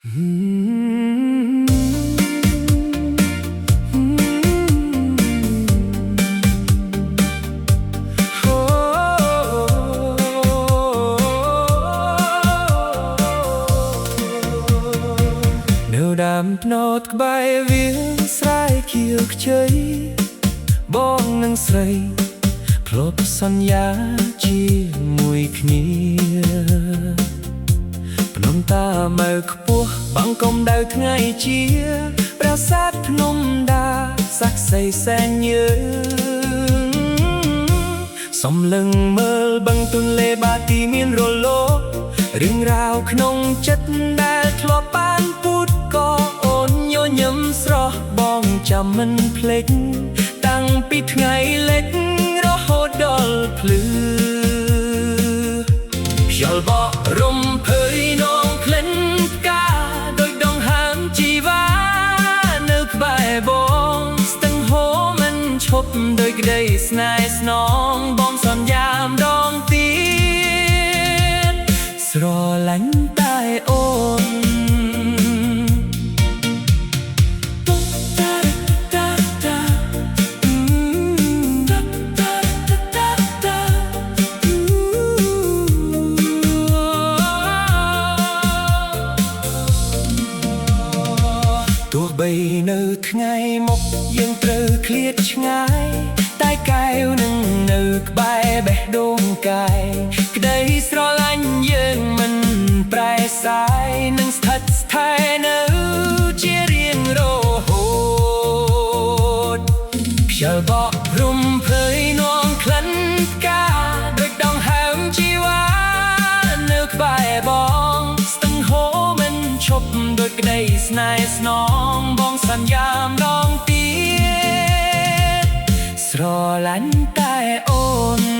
នៅដើមត្នោតក្បែរវាលស្រែខៀវខ្ចីបងនឹងស្រីធ្លាប់សន្យាជាមួយគ្នាភ្នំតាម៉ៅខ្ពស់បាំងកុំដៅថ្ងៃជាប្រាសាទភ្នំដាសាក់សីសែនយឺសំលឹងមើលបឹងទន្លេបាទីមានរលករឿងរ៉ាវក្នុងចិត្តដែលធ្លាប់បានពូតក៏អូនញញឹមស្រស់បងចាំមិនភ្លេចតាំងពីថ្ងៃលិចរហូតដល់ភ្លឺខ្យល់បក់រំភើយនងក្លិនផ្កាដូចដងហើមជីវ៉ានៅក្បែរបងស្ទឹងហូរមិនឈប់ដោយក្តីស្នេហ៍ស្នងបងសន្យាម្ដងទៀតស្រឡាញ់តែអូន ទោះបីនៅថ្ងៃមុខយើងត្រូវឃ្លាតឆ្ងាយតែកែវនឹងនៅក្បែរបេះដូងកាយក្តីស្រឡាញ់យើងមិនប្រែសាយនឹងស្ថិតស្ថេរនៅជារៀងរហូតខ្យល់បក់រំភើយនាំក្លិនផ្កាដូចដងហើមជីវ៉ានៅក្បែរបងស្ទឹងហូរមិនឈប់ដោយក្តីស្នេហ៍ស្នងបងសន្យាម្ដងទៀតស្រឡាញ់តែអូន។